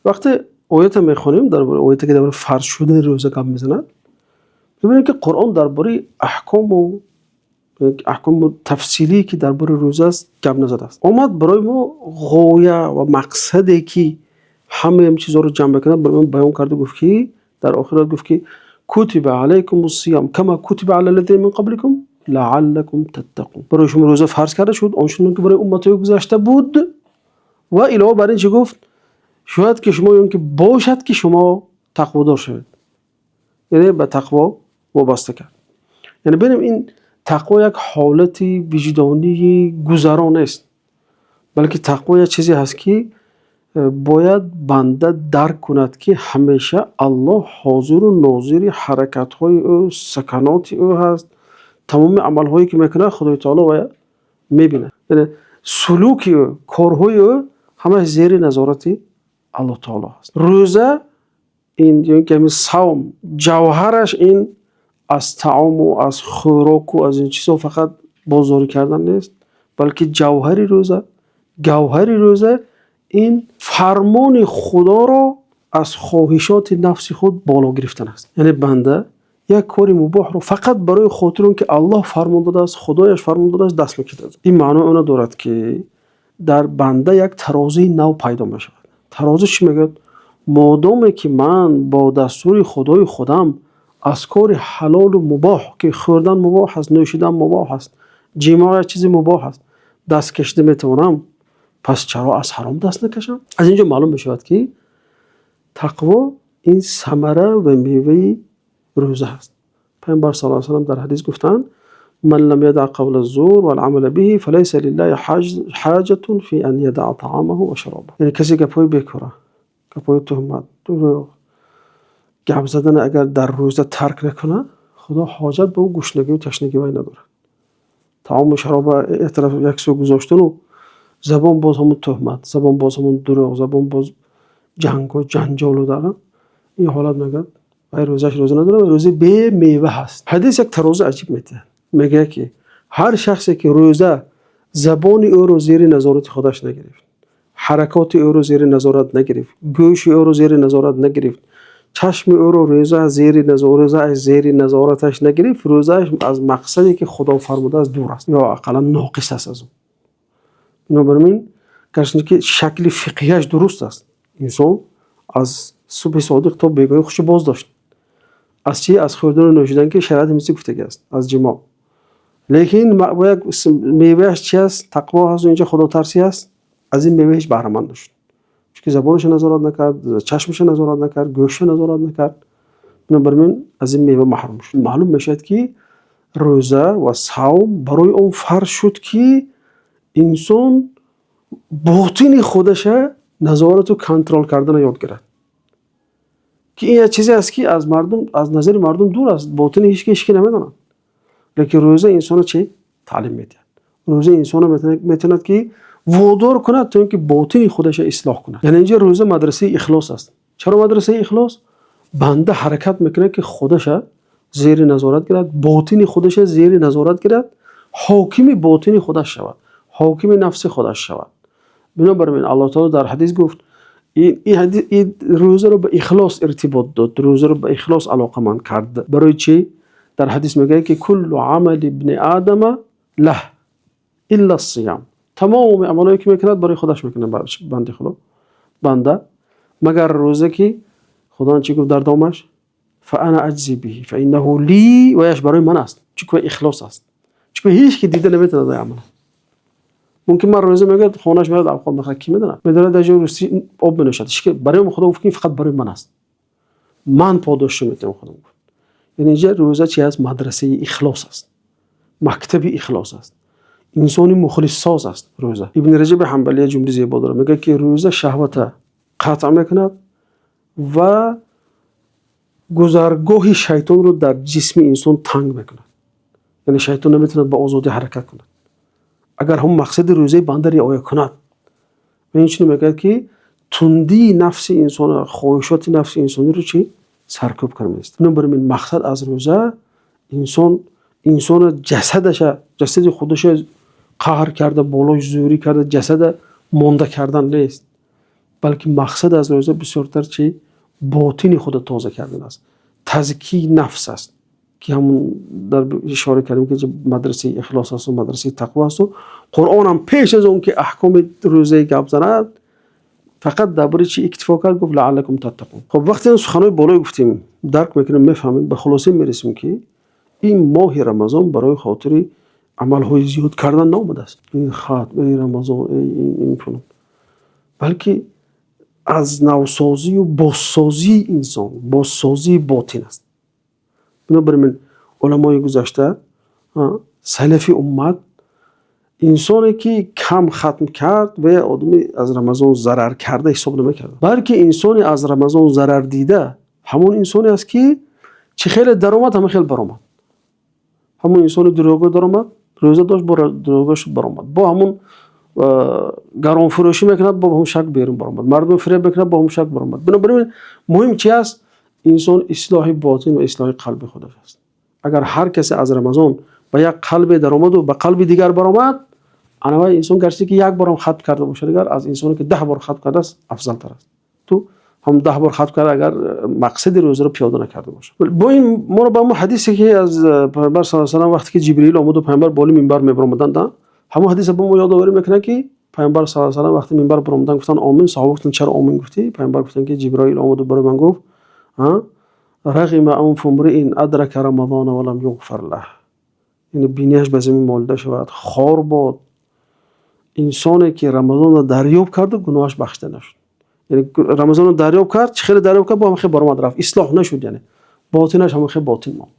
Вақте оятро мехонем, дар бораи ояте ки дар бораи фарз шудани рӯза гап мезанад, мебинем, ки Қуръон дар бораи аҳкому тафсилие, ки дар бораи рӯза аст, гап назадааст. Омад барои мо ғоя ва мақсаде, ки ҳамаи ин чизҳоро ҷамъ мекунад, барои мо баён карда, гуфт, ки дар охират гуфт, ки كتب عليكم الصيام كما كتب على الذين من قبلكم لعلكم تتقون. Барои шумо рӯза фарз карда шуд, он чунон ки барои умматҳои гузашта буд. Ва илова бар ин чӣ гуфт? Шояд ки шумо ё ки бошад, ки шумо тақводор шавед. Яъне ба тақво вобаста кард. Яъне бинем, ин тақво як ҳолати виҷдонии гузаро нест, балки тақво як чизе ҳаст, ки бояд банда дарк кунад, ки ҳамеша Аллоҳ ҳозиру нозири ҳаракатҳои ӯ, саканоти ӯ ҳаст. Тамоми амалҳое ки мекунад, Худои таоло вая мебинад. Яъне сулуки ӯ, корҳои ӯ ҳамааш зери назорати Аллоҳ таоло ҳаст. Рӯза ин ё ин ки ҳамин савм, ҷавҳараш ин аз таому, аз хӯроку, аз ин чизҳо фақат боздорӣ кардан нест, балки ҷавҳари рӯза, гавҳари рӯза ин фармони Худоро аз хоҳишоти нафси худ боло гирифтан аст. Яъне банда як кори мубоҳро фақат барои хотири он ки Аллоҳ фармон додааст, Худояш фармон додааст, даст мекашад. Ин маънои онро дорад, ки дар банда як тарозуи нав пайдо мешавад. Тарозу чӣ мегӯяд? Модоме ки ман бо дастури Худои худам аз кори ҳалолу мубоҳ, ки хӯрдан мубоҳ аст, нӯшидан мубоҳ аст, ҷимоъ як чизи мубоҳ аст, даст кашида метавонам, пас чаро аз ҳаром даст накашам? Аз ин ҷо маълум мешавад, ки тақво ин самара ва меваи рӯза аст. Паёмбар صلى الله عليه وسلم дар ҳадис гуфтанд: من لم يدع قول الزور والعمل به فليس لله حاجة في أن يدع طعامه وشرابه. Яъне касе гапҳои бекора, гапҳои туҳмат, дурӯғ гап задан агар дар рӯза тарк накунад, Худо ҳоҷат ба ӯ гушнагию ташнагӣ вай надорад. Таому шароба як тараф, як сӯ гузоштану забон боз ҳамун туҳмат, забон боз ҳамун дурӯғ, забон боз ҷангу ҷанҷолу дар ин ҳолат, мегӯяд, вай рӯзаш рӯза надорад, рӯзаи бемева ҳаст. Ҳадис як тарозу аҷиб медиҳад. Мегӯяд, ки ҳар шахсе ки рӯза забони ӯро зери назорати худаш нагирифт, ҳаракоти ӯро зери назорат нагирифт, гӯши ӯро зери назорат нагирифт, чашми ӯро рӯзааш зери назораташ нагирифт, рӯзааш аз мақсаде, ки Худо фармудааст, дур аст ё ақаллан ноқис аст аз он. Бинобар ин, гарчанде ки шакли фиқҳияш дуруст аст, инсон аз субҳи содиқ то бегоҳӣ худшо боз дошт. Аз чӣ? Аз хӯрдану нӯшидан, ки шариат мисли гуфтагӣ аст, аз ҷимоъ. Лекин як мевааш чи аст? Тақво ҳаст, инҷа худотарсӣ аст. Аз ин мева ҳеҷ баҳраманд нашуд, чунки забонашо назорат накард, чашмашо назорат накард, гӯшашо назорат накард. Бинобар ин аз ин мева маҳрум шуд. Маълум мешавад, ки рӯза ва савм барои он фарз шуд, ки инсон ботини худаша назорату контрол карданро ёд гирад, ки ин як чизе аст, ки аз мардум, аз назари мардум дур аст. Ботини ҳеч ки, ҳеч ки намедонад. Лекин рӯза инсонро чӣ таълим медиҳад? Рӯза инсонро метавонад, ки водор кунад, то ин ки ботини худаша ислоҳ кунад. Яъне инҷа рӯза мадрасаи ихлос аст. Чаро мадрасаи ихлос? Банда ҳаракат мекунад, ки худаша зери назорат гирад, ботини худаша зери назорат гирад, ҳокими ботини худаш шавад, ҳокими нафси худаш шавад. Бинобар ин Аллоҳ таоло дар ҳадис гуфт, ин рӯзаро ба ихлос иртибот дод, рӯзаро ба ихлос алоқаманд кард. Барои чӣ? Дар ҳадис мегӯяд, ки كل عمل ابن آدم له إلا الصيام. Тамоми амалҳое, ки мекунад, барои худаш мекунад банди Худо, банда, магар рӯза, ки Худованд чӣ гуфт дар домаш? فأنا أجزي به فإنه لي. Ваяш барои ман аст, чунки вай ихлос аст, чунки ҳеҷ ки дида наметавонад вай амал. Мумкин ман рӯза, мегӯяд, хонааш мерад, авқот мехӯрад, кӣ медонад? Медонад, дар ҷои рӯстӣ об менӯшад. Барои Худо гуфт, ки фақат барои ман аст, ман подошшо метавонам, Худо гуфт. Яъне инҷа рӯза чи аст? Мадрасаи ихлос аст, мактаби ихлос аст, инсони мухлиссоз аст рӯза. Ибни Раҷаби Ҳанбалӣ як ҷумлаи зебо дорад. Мегӯяд, ки рӯза шаҳвата қатъ мекунад ва гузаргоҳи шайтонро дар ҷисми инсон танг мекунад. Яъне шайтон наметавонад ба озодӣ ҳаракат кунад, агар ҳамон мақсади рӯзаи банда риоя кунад. Ва инчунин мегӯяд, ки тундии нафси инсон, хоҳишоти нафси инсониро чӣ саркӯб карда меистад. Бинобар ин мақсад аз рӯза инсон инсона ҷасадаша, ҷасади худаша қаҳр карда, болош зӯрӣ карда, ҷасада монда кардан нест. Балки мақсад аз рӯза бисёртар чи ботини худро тоза кардан аст, тазкияи нафс аст, ки ҳамун дар ишора кардем, ки мадрасаи ихлос аст ва мадрасаи тақво аст. Ва Қуръон ҳам пеш аз он ки аҳкоми рӯза гап занад, фақат дар бораи чӣ иктифо кард? Гуфт: لعلكم تتقون. Хуб, вақте ин суханои болое гуфтем, дарк мекунем, мефаҳмем, ба хулоса мерасем, ки ин моҳи Рамазон барои хотири амалҳои зиёд кардан наомадааст, ин хатм, эй Рамазон, эй ин фалон, балки аз навсозию бозсозии инсон, бозсозии ботин аст. Бинобар ин уламои гузашта, салафи уммат, инсоне ки кам хатм кард, ва одами аз Рамазон зарар карда ҳисоб намекард, балки инсоне аз Рамазон зарар дида ҳамон инсоне аст, ки чӣ хеле даромад, ҳама хел баромад. Ҳамон инсони дурӯғгӯ даромад, рӯза дошт, бо дурӯғгӯш баромад, бо ҳамон гаронфурӯшӣ мекунад, бо ҳамон шак берун баромад, мардум фиреб мекунад, бо ҳамон шак баромад. Бинобар ин муҳим чи аст? Инсон ислоҳи ботин ва ислоҳи қалби худаш аст. Агар ҳар касе аз Рамазон ба як қалбе даромаду ба қалби дигар баромад, анавай инсон, гарчи ки як борам хатм карда бошад, агар аз инсоне ки 10 бор хатм кардааст, афзалтар аст. Ту ҳам 10 бор хатм карда, агар мақсади рӯзаро пиёда накарда бошад. Бо ин моро ба ҳамон ҳадисе, ки аз Пайғамбар саллаллоҳу алайҳи васаллам, вақте ки Ҷибриил омаду Пайғамбар болои минбар мебаромаданд, ҳамон ҳадиса ба мо ёдоварӣ мекунад, ки Пайғамбар саллаллоҳу алайҳи васаллам вақте минбар баромаданд, гуфтанд: «Омин». Саҳоба гуфтанд: «Чаро омин гуфтӣ?» Пайғамбар гуфтанд, ки Ҷиброил омаду барои ман гуфт: رغم أنف امرئ أدرك رمضان ولم يغفر له. Яъне бинияш ба замин молида шавад, хор бод инсоне ки Рамазонро дарёб карду гуноҳаш бахшида нашуд. Яъне Рамазонро дарёб кард, чӣ хеле дарёб кард, бо ҳамин хел баромад, рафт, ислоҳ нашуд, яъне ботинаш ҳамон хел ботин монд.